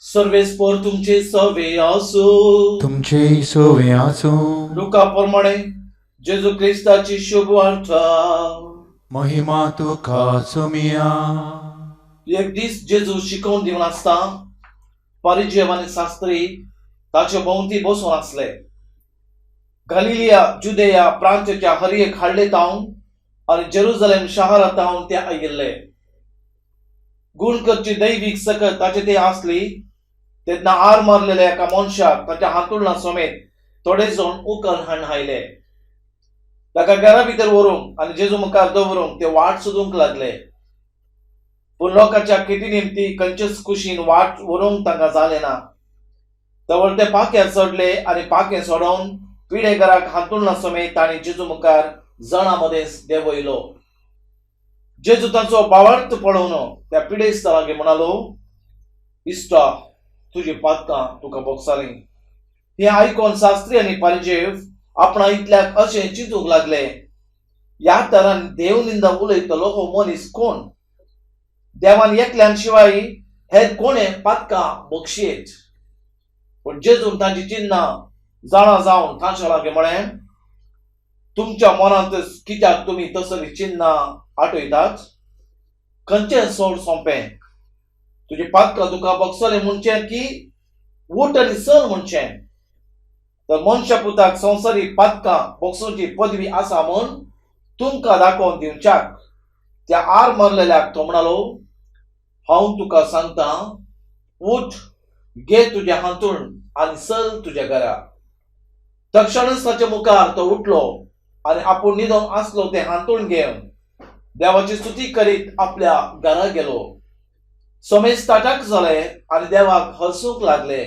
सर्वेस्पर तुमचे सवे आसूं. तुमचे सवे आसूं. लुका प्रमाणे जेजू क्रिस्ताची शुभ वार्ता. महिमा तुका सोमिया. एक दीस जेजू शिकोवन दिवन आसता परिजय आनी शास्त्री ताचे भोंवती बसून आसले. गलिलिया जुदेया प्रांताच्या हर एक हाडले तावन आनी जेरुजलेम शहरा तावन ते आयिल्ले. गुण करची दैवीक सकत ताचे ते आसली. तेन्ना आर मारलेल्या एका मनशाक ताच्या हातुळणा समेत थोडे जण उकल हाण आयले. ताका घरा भितर व्हरूंक आनी जेजू मुखार दवरूंक ते वाट सोदूंक लागले. पूण लोकांच्या केटी निमती खंयचेच कुशीन वाट व्हरूंक तांकां जालें ना. तवळ ते पाख्यार चडले आनी पाखें सोडोवन पिडेघराक हातुळणा समेत तांणी जेजू मुखार जणां मदें देंवयलो. जेजू तांचो भावार्थ पळोवन त्या पिडेस्ता लागीं म्हणालो, इश्टा, तुजी पातकां तुका भोगसालीं. हें आयकोन शास्त्री आनी परिजेव आपणा इतल्याक अशें चिंतूंक लागले, ह्या तरान देव निंदा उलयतलो हो मनीस कोण? देवान एकल्यान शिवाय हेर कोणें पातकां बक्षयेत? पूण जेजून तांची चिन्नां जाणा जावन तांच्या लागीं म्हळें, तुमच्या मनांत कित्याक तुमी तसलीं चिन्नां आठयतात? खंयचें सोड सोंपें, तुजी पातकां तुका बक्षले म्हणचें की उठ आनी चल म्हणचें? तर मनशा पुताक संवसारीक पातकां बक्षोवची पदवी आसा म्हूण तुमकां दाखोवन दिवच्याक त्या आर मारलेल्याक तो म्हणालो, हांव तुका सांगता, उठ, घे तुजें हांतूण आनी चल तुज्या घरा. तक्षणच ताच्या मुखार तो उठलो आनी आपूण न्हिदोन आसलो तें हांतूण घेवन देवाची स्तुती करीत आपल्या घरा गेलो. समेज ताटाक जाले आनी देवाक हसूंक लागले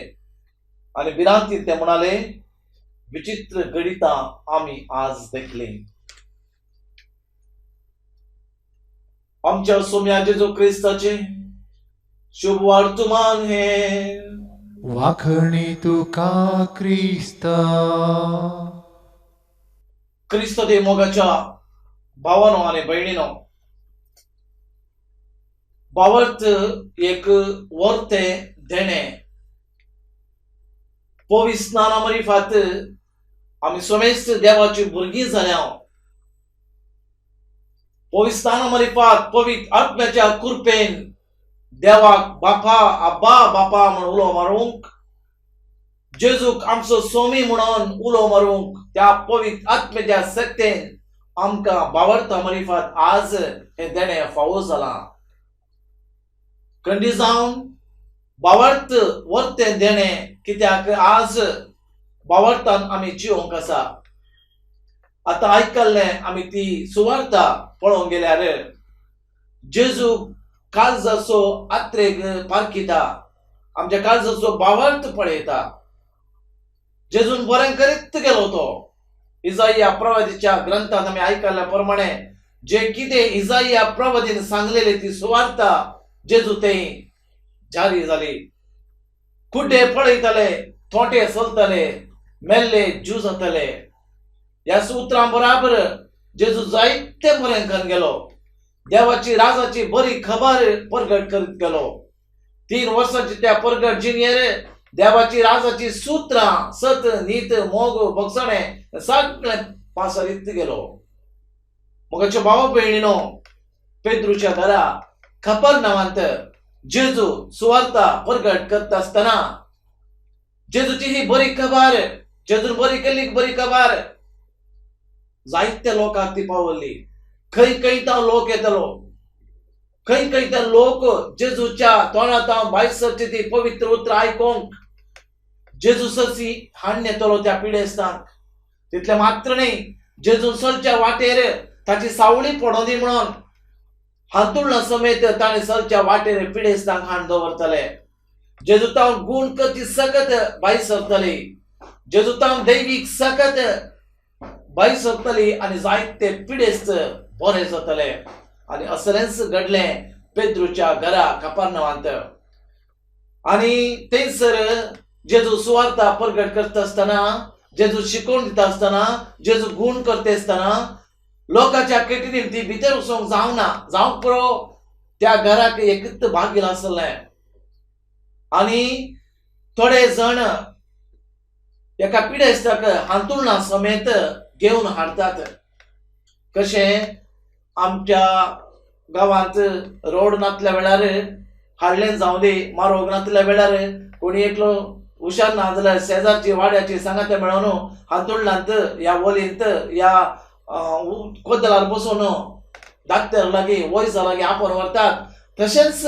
आनी भिरांतीन ते म्हणाले, विचित्र घडितां आमी आज देखली. आमच्या सोम्या जेजू क्रिस्ताचे शुभ वर्तमान हे. वाखणी तुका क्रिस्ता. क्रिस्त दे मोगाच्या भावानो आनी भयणीनो, भावार्थ एक वर्ते देणें. पवित्र स्नाना मारिफात आमी समेस्त देवाची भुरगीं जाल्या. पवित्र स्नाना मारिफात पवित्र आत्म्याच्या कृपेन देवाक बापा आब्बा बापा म्हण उलो मारूंक, जेजूक आमचो स्वामी म्हणून उलो मारूंक त्या पवित्र आत्म्याच्या शक्तेन आमकां भावार्था मारिफात आज हें देणें फावो जालां. खंडी जावन भावार्थ वर्तें देणें, कित्याक आज भावार्थान आमी जिवंक आसा. आतां आयकल्लें आमी ती सुवार्ता पळोवंक गेल्यार जेजू काळजाचो आत्रेग पारखिता, आमच्या काळजाचो भावार्थ पळयता. जेजून बरें करीत गेलो तो. इजाइया प्रवादीच्या ग्रंथात आमी आयकल्ल्या प्रमाणे जे कितें इजाइया प्रवादीन सांगलेली ती सुवार्ता जेजू थंय जारी जाली. कुड्डे पळयताले, थोंटे चलताले, मेल्ले जीव जाताले. ह्या उतरां बराबर जेजू जायते बरें करून गेलो. देवाची राजाची बरी खबर परगट करीत गेलो. 3 वर्सांची त्या परगट जिणेर देवाची राजाची सुत्रां, सत, नीत, मोग, भोगसणें सगळें पासरीत गेलो. मगाच्या भावा भयणीनो, पेद्रूच्या घरा खबर नांवांत जेजू सुवार्ता परगट करता आसतना जेजूची ही बरी खबर, जेजून बरी केल्ली बरी खबर जायत्या लोकांक ती पावली. खंय खंय तो लोक येतलो, खंय खंय ते लोक जेजूच्या तोंडांत भायर सरची ती पवित्र उतरां आयकूंक जेजू सरसी हाडून येतलो त्या पिडेस्तांक. तितलें मात्र न्हय, जेजू सरच्या वाटेर ताची सावळी पडों दी म्हणून हांतुळणा समेत ताणें सरच्या वाटेर पिडेस्तांक हाडून दवरतले. जेजू तावन गूण करची सकत भायर सरतली, जेजू तावन दैवीक सकत भायर सरतली आनी जायते पिडेस्त बरे जातले. आनी असलेंच घडलें पेद्रूच्या घरा कापार्नवांत. आनी थंयसर जेजू सुवार्ता परगट करता आसतना, जेजू शिकोवन दिता आसतना, जेजू गूण करता आसतना लोकांच्या केटीन ती भितर वचोंक जावना, जावंक पुरो त्या घराक एकच भागील आसलें. आनी थोडे जण एका पिडेस्ताक हांतुळणा समेत घेवन हाडटात. कशें आमच्या गांवांत रोड नातल्या वेळार हाडलें जावं दी, मारोग नातल्या वेळार कोणी एकलो हुशार ना जाल्यार शेजारची वाड्याची सांगात मेळोन हांतुळणांत ह्या वोलींत ह्या कोदलार बसून डाक्टर लागीं वयजा लागीं आपोवन व्हरतात. तशेंच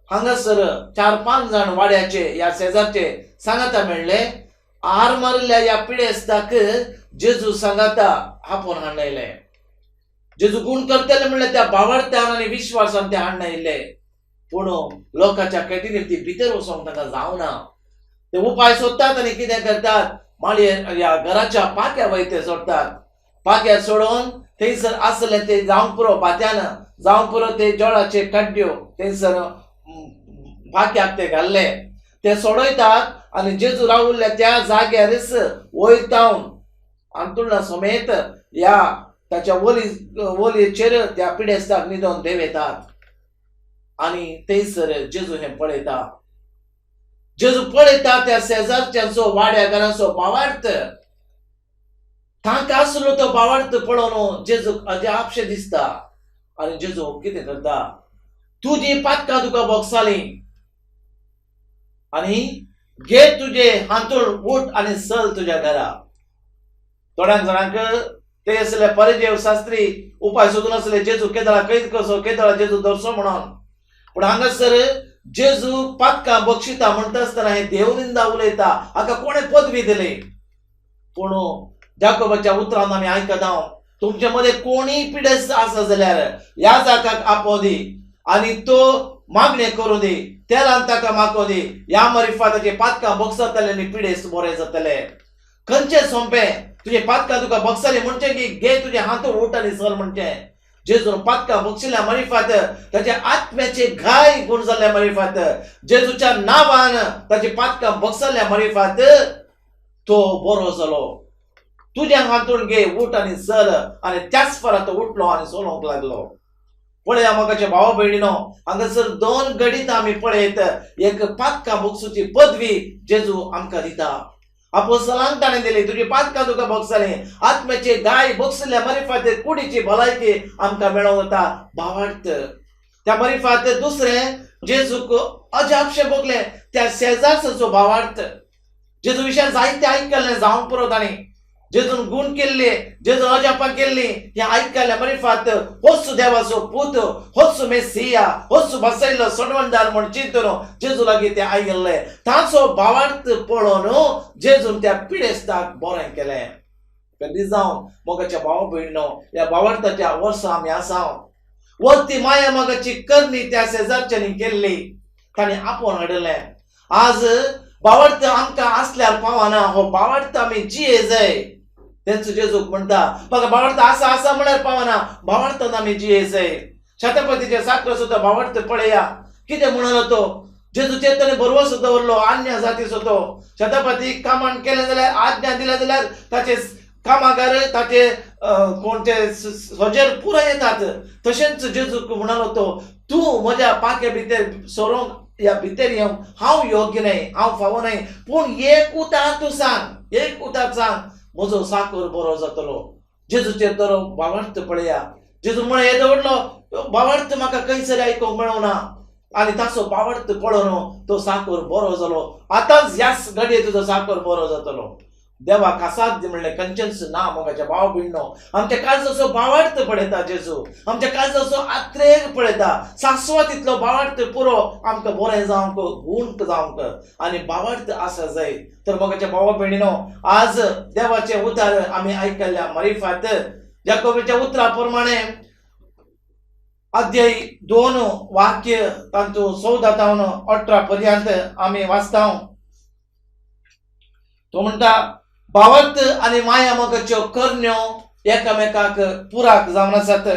हांगासर 4-5 जाण वाड्याचे ह्या शेजारचे सांगाता मेळ्ळे. आर मारिल्ल्या ह्या पिडेस्ताक जेजू सांगाता आपोवन हाडले. जेजू गुण करतले म्हणल्यार त्या बावडत्यान आनी विश्वासान ते हाडून आयिल्ले. पूण लोकांच्या कॅटिनी ती भितर वचोंक तांकां जावना. ते उपाय सोदतात आनी कितें करतात, माळये ह्या घराच्या पाक्या वयर ते सोडटात. पाक्यार सोडून थंयसर आसले ते जावंक पुरो भात्यान, जावंक पुरो ते जळाचे कड्ड्यो थंयसर पाक्याक ते घाल्ले, ते सोडयतात आनी जेजू रावल्ल्या त्या जाग्यारच वयतावन अंतुळणा समेत ह्या ताच्या वोली वोलयेचेर त्या पिडेस्ताक न्हिदोन देंवयतात. आनी थंयसर जेजू हें पळयता. जेजू पळयता त्या शेजारच्यांचो वाड्या घरांचो भावार्थ, तांकां आसलो तो भावार्थ पळोवन जेजूक अजापशें दिसता. आनी जेजू कितें करता, तुजी पातकां तुका भोगसाली आनी घे तुजे हांतूळ उठ आनी चल तुज्या घरा. थोड्या जाणांक ते आसले परिजेव शास्त्री उपाय सोदून आसले जेजू केदळा कैद करचो, केदळा जेजू धरचो म्हणून. पूण हांगासर जेजू पातकां बक्षिता म्हणटा आसतना हे देवनिंदा उलयता, हाका कोणें पदवी दिली? पूण जाकोबाच्या उतरान आमी आयकता, तुमचे मदें कोणीय पिडेस्त आसा जाल्यार ह्या जाकाक आपोवं दी आनी तो मागणें करूं दी, तेलान ताका मागोवं दी, ह्या मरिफा ताचे पातकां भोगसतले आनी पिडेस्त बरे जातले. खंयचें सोंपें, तुजे पातकां तुका भोगसले म्हणचें की घे तुजे हात उठ आनी चल म्हणचें. जेजून पातकां भोगशिल्ल्या मरिफात ताच्या आत्म्याचे घाय गुण जाल्ल्या मरिफात, जेजूच्या नांवान ताची पातकां भोगसल्ल्या मरिफात तो बरो जालो. तुज्या हातून घे उठ आनी चल. आनी त्याच फरा तो उठलो आनी चलोवंक लागलो. पळया मोगाच्या भावा भयणीनो, हांगासर 2 घडितां आमी पळयत. एक पातकां भोगसुची पदवी जेजू आमकां दिता. आपोस्तलांक ताणें दिली, तुजी पातकां तुका भोगसली, आत्म्याचे गाय भोगसल्या मरिफात कुडीची भलायकी आमकां मेळोवंक जाता भावार्थ. त्या मरिफात दुसरें जेजूक अजापशें भोगलें त्या शेजारचो भावार्थ. जेजू विशयान जायते आयकल्लें जावंक पुरो ताणें, जेजून गुण केल्ले, जेजून अजापां केल्ली, हें आयकल्ल्या मरिफात होच देवाचो पूत, होच मेसिया, होच बसयल्लो सोडवणदार म्हूण चिंतून जेजू लागीं ते आयिल्ले. ताचो भावार्थ पळोवन जेजून त्या पिडेस्ताक बरें केलें. कधी जावन मोगाच्या भावा भयणीनो, ह्या भावार्थाच्या वर्सां आमी आसा. वरती माया मोगाची करणी त्या शेजारच्यांनी केल्ली, तांणी आपोवन हाडिल्लें. आज भावार्थ आमकां आसल्यार पावना, हो भावार्थ आमी जिये जाय. तेंचो जेजूक म्हणटा, म्हाका भावार्थ आसा आसा म्हळ्यार पावना, भावार्थान आमी जिये जाय. छत्रपतीचे साखर सुद्दां भावार्थ पळया कितें म्हणालो तो. जेजूचेर ताणें भरवंसो दवरलो, अन्य जातीचो तो. छत्रपती कामान केलें जाल्यार, आज्ञा दिल्या जाल्यार ताचे कामागार ताचे कोणते सोजेर पुराय येतात. तशेंच जेजूक म्हणालो तो, तूं म्हज्या पाक्या भितर सोरोंक ह्या भितर येवंक हांव योग्य न्हय, हांव फावो न्हय, पूण एक उतार तूं सांग, एक उतार सांग, म्हजो साकर बरो जातलो. जेजूचेर तर भावार्थ पळया. जेजू म्हळें येदो व्हडलो भावार्थ म्हाका खंयसर आयकूंक मेळना. आनी ताचो भावार्थ पळोवन तो साकर बरो जालो. आतांच ह्याच घडये तुजो साकर बरो जातलो. देवाक असाध्य म्हणलें खंयचेंच ना. मोगाच्या भाव भयणीनो, आमच्या काळजाचो भावार्थ पळयता जेजू, आमच्या काळजाचो आत्रेग पळयता. सासवा तितलो भावार्थ पुरो आमकां बरें जावंक, गूण जावंक. आनी भावार्थ आसा जाय. तर मोगाच्या भावा भयणीनो, आज देवाचें उतर आमी आयकल्ल्या मरिफात जाकोबाच्या उतरा प्रमाणे अध्याय 2 वाक्य तातूंत 14 तावन 18 पर्यंत आमी वाचता. तो म्हणटा, भावार्थ आनी माया मोगाच्यो करण्यो एकामेकाक पुराक जावन आसात.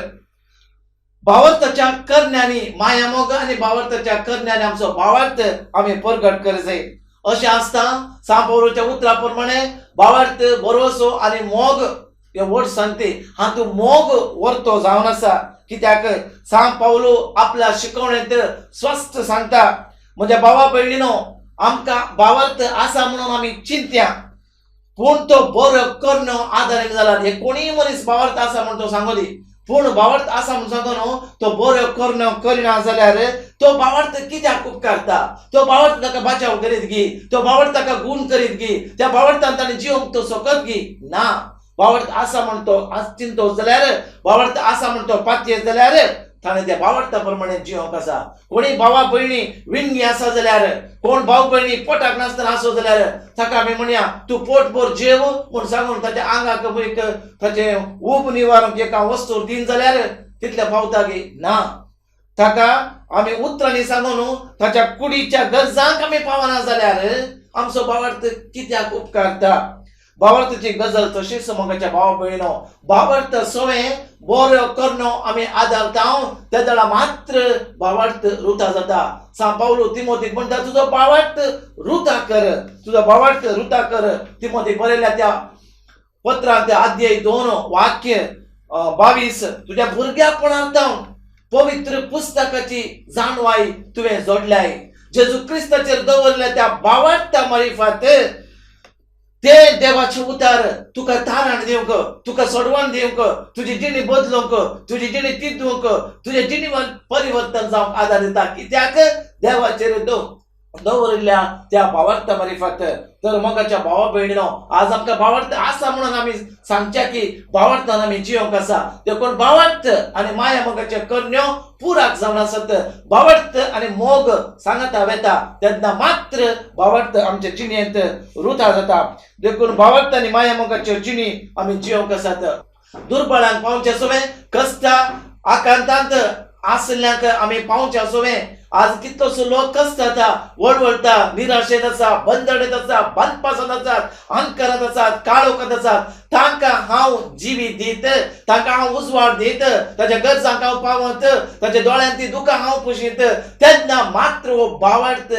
भावार्थाच्या करण्यांनी माया मोग आनी भावार्थाच्या करण्यांनी आमचो भावार्थ आमी परगट करचे अशें आसता. सांत पावलाच्या उतरा प्रमाणे भावार्थ, भरवसो आनी मोग हे व्हड सांगते. हातूंत मोग वर्तो जावन आसा. कित्याक सांत पावलो आपल्या शिकवणेंत स्वस्थ सांगता, म्हज्या भावा भयणीनो, आमकां भावार्थ आसा म्हणून आमी चिंत्या, पूण तो बरो करण्यो आदारीन जाल्यार हे कोणीय मनीस भावार्थ आसा म्हूण तो सांगो दी, पूण भावार्थ आसा म्हूण सांगो न्हू, तो बरो करण्यो करिना जाल्यार तो भावार्थ कित्याक उपकारता? तो भावार्थ ताका बाचाव करीत गी, तो भावार्थ ताका गूण करीत गी, त्या भावार्थान ताणें जिवंक तो सकत गी ना. भावार्थ आसा म्हूण तो चिंतो जाल्यार, भावार्थ आसा म्हूण तो पातयेत जाल्यार ताणें त्या भावार्था प्रमाणे जिवंक आसा. कोणी भावा भयणी विणगी आसा जाल्यार, कोण भाव भयणी पोटाक नासतना आसो जाल्यार ताका आमी म्हणया तूं पोटभर जेव म्हूण सांगून ताच्या आंगाक एक ताचें ऊब निवारण एका वस्तू दिन जाल्यार तितलें पावता की ना. ताका आमी उतरांनी सांगून ताच्या कुडीच्या गरजांक आमी पावना जाल्यार आमचो भावार्थ कित्याक उपकारता? भावार्थाची गजल तशीच मोगाच्या भावा भयणीनो, भावार्थ सवें बरो करनो आमी आदारता तेदळा मात्र भावार्थ रुता जाता. सांव पावलू तिमोतीक म्हणटा तुजो भावार्थ रुता कर, तुजो भावार्थ रुता कर. तिमोतीक बरयल्या त्या पत्रांत अध्याय 2 वाक्य 22, तुज्या भुरग्यापणांत पवित्र पुस्तकाची जाणवाय तुवें जोडल्याय, जेजू क्रिस्ताचेर दवरल्या त्या भावार्था मारिफात ते देवाचे उतार तुका तारण दिवंक, तुका सोडवण दिवंक, तुजी जिणी बदलूंक, तुजी जिणी तिदूंक, तुजे जिणी परिवर्तन जावंक आदार दिता. कित्याक? देवाचेर दवरिल्ल्या त्या भावार्था मारिफात. तर मोगाच्या भावा भयणीनो, आज आमकां भावार्थ आसा म्हणून आमी सांगच्या की भावार्थान आमी जिवंक आसा. देखून भावार्थ आनी माया मोगाच्यो करण्यो पुराक जावन आसत. भावार्थ आनी मोग सांगता वेता तेन्ना मात्र भावार्थ आमच्या जिणेंत रुता जाता. देखून भावार्थ आनी माया मोगाच्यो जिणी आमी जिवंक आसात. दुर्बळांक पावचे सवें, कश्टा आकांतांत आसल्यांक आमी पावचे सवें. आज कितलोसो लोक कश्ट जाता, वळवळटा, निराशेंत आसा, बंदडेत आसा, बांदपासांत आसात, अंधकारांत आसात, काळोखांत आसात. तांकां हांव जिवीत दीत, तांकां हांव उजवाड दीत, ताच्या गरजांक हांव पावत, ताच्या दोळ्यांत ती दुकां हांव पुशीत, तेन्ना मात्र हो भावार्थ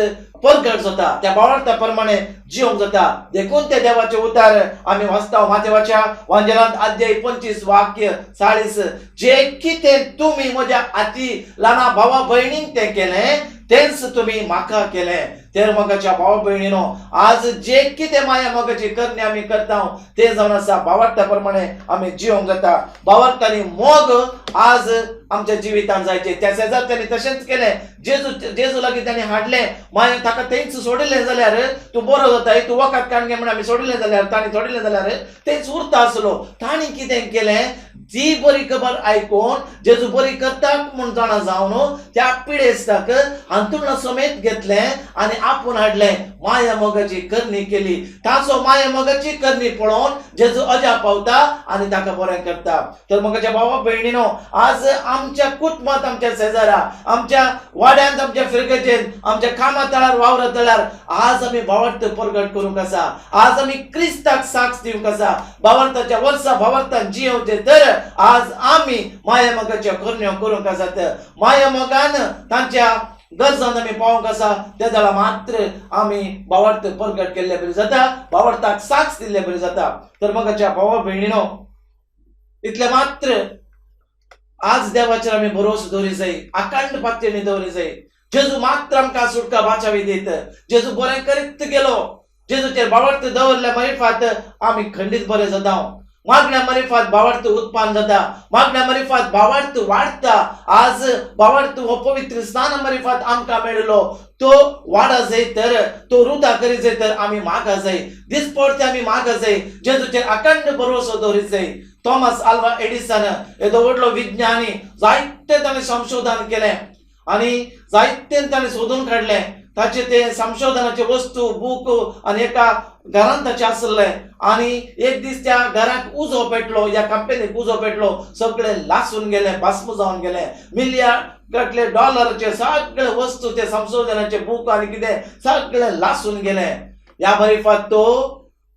परगट जाता. त्या भावार्था प्रमाणे जिवंक जाता. देखून ते देवाचे उतार आमी वाचता माथेवाच्या वांजेलांत अध्याय 25 वाक्य 40, जे कितें तुमी म्हज्या आती ल्हाना भावा भयणींक तें केलें तेंच तुमी म्हाका केलें. तर मोगाच्या भावा भयणीनो, आज जे कितें माया मोगाची करणी आमी करता तें जावन आसा भावार्था प्रमाणे आमी जिवंक जाता. भावार्थानी मोग आज आमच्या जिवितांत जायचे. त्या शेजारच्यांनी तशेंच केलें, जेजू लागीं तांणी हाडलें, मागीर ताका तेंच सोडिल्लें जाल्यार तूं बरो जाताय, तूं वखद काडून घे म्हण आमी सोडिल्लें जाल्यार, तांणी सोडिल्लें जाल्यार तेंच उरता आसलो. तांणी कितें केलें, जी बरी खबर आयकून जेजू बरी करता म्हूण जाणा जावन त्या पिडेस्ताक हांतुळणा समेत घेतलें आनी आपूण हाडलें, माया मोगाची करणी केली. ताचो माया मोगाची करणी पळोवन जेजू अजाप पावता आनी ताका बरें करता. तर मोगाच्या भावा भयणीनो, आज आमच्या कुटुंबांत, आमच्या शेजारा, आमच्या वाड्यांत, आमच्या फिरगजेंत, आमच्या कामा तळार, वावरा तळार आज आमी भावार्थ परगट करूंक आसा. आज आमी क्रिस्ताक साक्ष दिवंक आसा. भावार्थाच्या वर्सा भावार्थान जियोवचें तर आज आमी माया मोगाच्यो करण्यो करूंक आसात. माया मोगान तांच्या गरजान आमी पावंक आसा. त्या जाल्यार मात्र आमी भावार्थ परगट केल्ले बरी जाता, भावार्थाक साक्ष दिल्ले बरी जाता. तर मोगाच्या भावा भयणीनो, इतले मात्र आज देवाचेर आमी भरोसो दवरी जाय, आकांड पातयेनी दवरी जाय. जेजू मात्र आमकां सुटका बाचावी दीत. जेजू बरें करीत गेलो. जेजूचेर भावार्थ दवरल्या मारिफात आमी खंडीत बरें जाता. मागण्या मारिफात भावार्थ उत्पन्न जाता, मागण्या मारिफात भावार्थ वाडटा. आज भावार्थ हो पवित्र स्नान मारिफात आमकां मेळिल्लो तो वाडा जाय तर, तो रुता करी जाय तर आमी मागा जाय, दिसपडते आमी मागा जाय, जेजूचेर अखंड भरोसो दवरीत जाय. थॉमस आल्वा एडिसन येदो व्हडलो विज्ञानी, जायते ताणें संशोधन केलें आनी जायते ताणें सोदून काडलें. ताचे ते संशोधनाचे वस्तू बूक आनी एका घरांत ताचें आसलें आनी एक दीस त्या घराक उजो पेटलो, ह्या कंपनीक उजो पेटलो, सगळें लासून गेलें, भस्म जावन गेलें. मिलियन डॉलराचे सगळे वस्तू, ते संशोधनाचे बूक आनी कितें सगळें लासून गेलें. ह्या मरिफात तो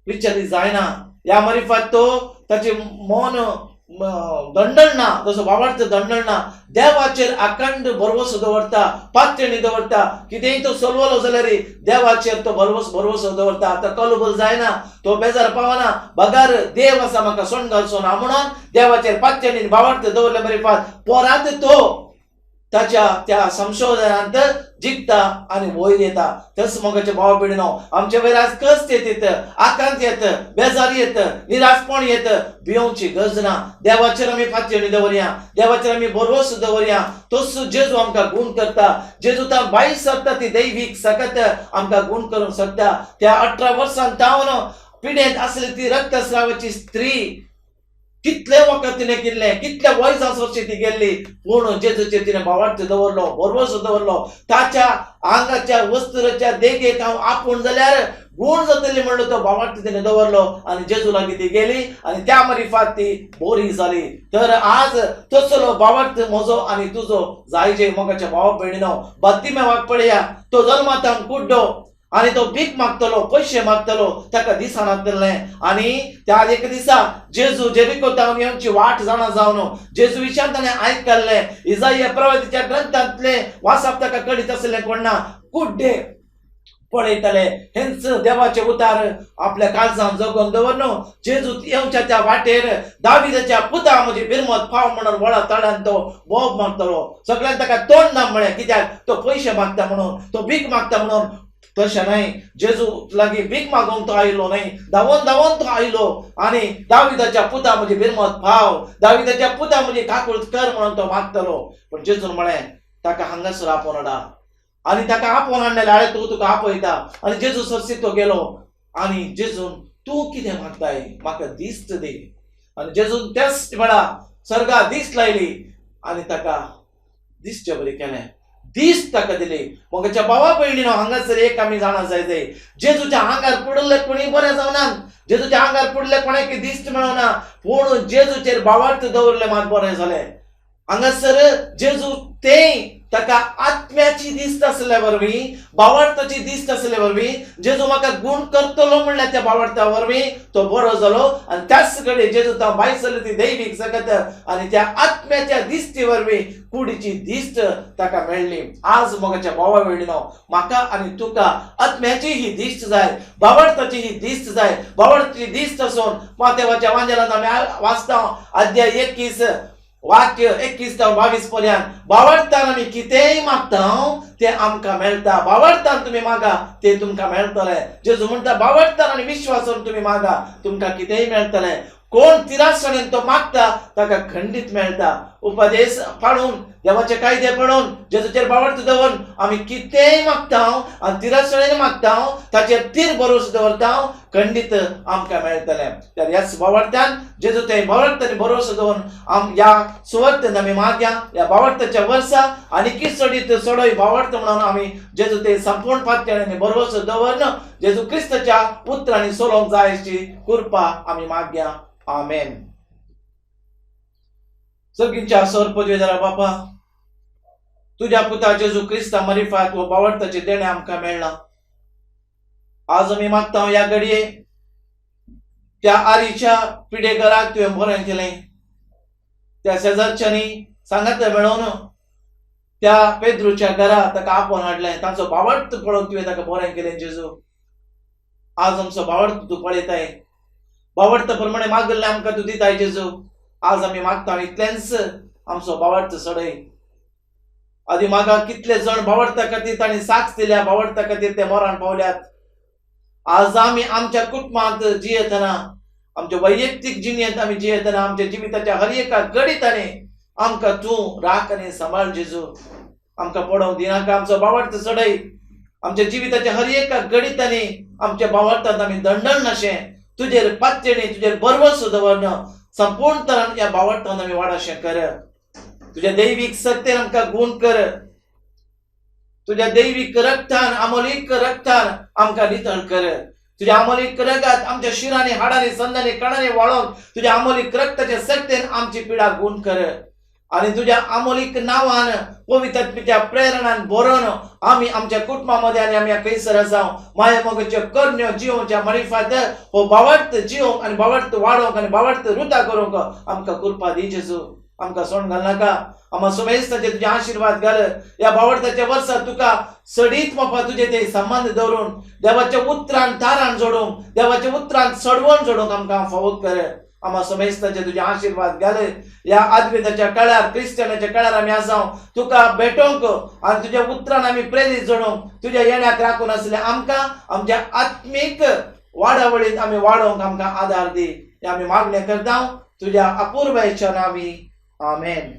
विचलित जायना, ह्या मरिफात तो ताचें मन दंडणना, तसो भावार्थ दंडणना, देवाचेर अखंड भरवसो दवरता, पातयेणी दवरता. कितेंय तो सोलवलो जाल्यार देवाचेर तो भरवसो दवरता. आतां कलबल जायना, तो बेजार पावना, बगार देव आसा म्हाका सोण घालचो ना म्हणून देवाचेर पातयेणी भावार्थ दवरले मरिफात पोरांत तो ताच्या त्या संशोधनांत जिखता आनी वयर येता. तस मोगाचे भाव भयणीनो, आमचे वयर आज कश्ट येत, आकांत येत, बेजारी येत, निराशपण येत, भियोवची गरज ना. देवाचेर आमी फातयेणी दवरया, देवाचेर आमी भरवंसो दवरया. तस जेजू आमकां गूण करता. जेजू ता भायर सरता ती दैवीक सकत आमकां गूण करूंक शकता. त्या 18 वर्सां तावन पिडेंत आसली ती रक्तस्रावाची स्त्री कितले वखद तिणें केल्लें, कितल्या वयजां सरशी ती गेल्ली, पूण जेजूचेर तिणें भावार्थ दवरलो, भरवंसो दवरलो. ताच्या आंगाच्या वस्तुराच्या देगेक हांव आपूण जाल्यार गूण जातली म्हणलो तो भावार्थ तिणें दवरलो आनी जेजू लागीं ती गेली आनी त्या मरिफात ती बोरी जाली. तर आज तसलो भावार्थ म्हजो आनी तुजो जायजे. मोगाच्या भावा भयणीनो, बातिमेवाक पळया, तो जल्मातान कुड्डो आनी तो भीक मागतलो, पयशे मागतलो, ताका दिसनातलें. आनी त्या एक दिसा जेजू जेरिको तावन येवची वाट जाणा जावन जेजू विशान ताणें आयकल्लें. इजाया प्रवादीच्या ग्रंथांतलें वाचप ताका कळीत आसलें कोण ना, कुड्डे पळयतले. हेंच देवाचे उतार आपल्या काळजान जगोवन दवर जेजू येवच्या त्या वाटेर दाविदाच्या पुता म्हजी बिरमत पाव म्हणून वळा तळ्यान तो बोब मागतलो. सगळ्यान ताका तोंड ना म्हळें, कित्याक तो पयशे मागता म्हणून, तो भीक मागता म्हणून. तशें न्हय, जेजू लागीं भीक मागूंक तो आयलो न्हय, धांवोन धांवोन तो आयलो आनी दाविदाच्या पुता म्हजी बिरमत पाव, दाविदाच्या पुता म्हजी काकूळत कर म्हणून तो मागतलो. पूण जेजून म्हळें ताका हांगासर आपोवन हाडा. आनी ताका आपोवन हाडलें, हाडे तूं तुका आपयता. आनी जेजू सरशी तो गेलो आनी जेजून तूं कितें मागताय, म्हाका दिस्त दी. आनी जेजून त्याच वेळा सर्गा दीस लायली आनी ताका दिसचे बरें केलें, दीस ताका दिली. मोगाच्या भावा भयणीनो, हांगासर एक आमी जाणा जाय जाय, जेजूच्या आंगार पडिल्ले कोणी बरें जावना, जेजूच्या आंगार पडिल्ले कोणाक दिश्ट मेळना, पूण जेजूचेर भावार्थ दवरले मात बरें जालें. हांगासर जेजू तें ताका आत्म्याची दिश्ट आसल्या वरवीं, भावार्थाची दिश्ट आसल्या वरवीं जेजू म्हाका गूण करतलो म्हणल्यार त्या भावार्था वरवीं तो बरो जालो. आनी त्याच कडेन जेजू तो भायर सरली ती दैवीक सकत आनी त्या आत्म्याच्या दिश्टी वरवीं कुडीची दिश्ट ताका मेळ्ळी. आज मोगाच्या भावा भयणीनो, म्हाका आनी तुका आत्म्याची ही दिश्ट जाय, भावार्थाची ही दिश्ट जाय. भावार्थाची दिश्ट आसून मातेवाच्या वांजेलांत आमी वाचता अध्याय 21 वाक्य 21 ते 22 पर्यंत, भावार्थान आमी कितेंय मागता तें आमकां मेळटा. भावार्थान तुमी मागा तें तुमकां मेळटलें. जेजू म्हणटा भावार्थान आनी विश्वासान तुमी मागा, तुमकां कितेंय मेळटलें. कोण तिरासणेन तो मागता ताका खंडीत मेळटा. उपदेश पाळून, देवाचे कायदे पाळून, जेजूचेर भावार्थ दवरून आमी कितेंय मागता आनी तिरासणेन मागता, ताचेर तीर भरोसो दवरता, खंडीत आमकां मेळटलें. तर ह्याच भावार्थान जेजू ते भावार्थान भरोसो दवरून आम ह्या सुवार्थान आमी मागया. ह्या भावार्थाच्या वर्सा आनी की चडीत चडय भावार्थ म्हणून आमी जेजू ते संपूर्ण पात्याने भरोसो दवरून जेजू क्रिस्ताच्या उतरांनी चलोवंक जाय अशी कृपा आमी मागया. आमेन. सगळींच्या सर पदवेदारा बापा, तुज्या पुता जेजू क्रिस्ता मरिफात हो भावार्थाचें देणें आमकां मेळ्ळां. आज आमी मागता ह्या घडये त्या आरीच्या पिडेघराक तुवें बरें केलें, त्या शेजारच्यांनी सांगात मेळोवन त्या पेद्रूच्या घरा ताका आपोवन हाडलें, तांचो भावार्थ पळोवन तुवें ताका बरें केलें. जेजू आज आमचो भावार्थ तूं पळयताय, भावार्थ प्रमाणे मागिल्लें आमकां तूं दिताय. जेजू आज आमी मागता इतलेंच आमचो भावार्थ सडय. आदी मागा कितले जण भावार्था खातीर तांणी साक्ष दिल्या, भावार्था खातीर ते मरण पावल्यात. आज आमी आमच्या कुटुंबांत जियेतना, आमच्या वैयक्तीक जिणेंत आमी जियेतना, आमच्या जिविताच्या हर एका घडितांनी आमकां तूं राख आनी सांबाळ. जेजू आमकां पडोवंक दिनाका, आमचो भावार्थ सडय. आमच्या जिविताच्या हर एका घडितांनी आमच्या भावार्थांत आमी दंडण नाशें, तुजेर पातयेणी, तुजेर भरवंसो दवरन संपूर्ण तरान ह्या भावार्थान आमी वाडाशें कर. तुज्या दैवीक सत्तेन आमकां गूण कर, तुज्या दैवीक रक्तान, अमोलीक रक्तान आमकां नितळ कर. तुज्या अमोलीक रगात आमच्या शिरांनी, हाडांनी, संदांनी, कणांनी वाळोवन तुज्या अमोलीक रक्ताच्या सत्तेन आमची पिडा गूण कर. आनी तुज्या अमोलीक नांवान पवित्र प्रेरणान बरोवन आमी आमच्या कुटुंबा मदें आनी आमी खंयसर आसा माया मोगाच्यो करण्यो जिवोवच्या मरिफात हो भावार्थ जिवोवंक आनी भावार्थ वाडोवंक आनी भावार्थ रुता करूंक आमकां कृपा दी. जेजू आमकां सोण घालनाका, आमकां सुमेस्ताचे तुजे आशिर्वाद घाल. ह्या भावार्थाच्या वर्सा तुका सडीत बापा तुजे ते संबंद दवरून देवाच्या उतरान तारान जोडूंक, देवाच्या उतरान चडवण जोडूंक आमकां फावो कर. आमा समेस्तांचे तुजे आशिर्वाद घाले. ह्या आदवेंताच्या काळार, क्रिस्तियनाच्या काळार आमी आसा तुका भेटोवंक आनी तुज्या उतरान आमी प्रेरीत जोडूंक तुज्या येण्याक राखून आसले आमकां आमच्या आत्मीक वाडावळींत आमी वाडोवंक आमकां आदार दी. हे आमी मागणें करता तुज्या अपुर्बायेच्या नांवी. आमेन.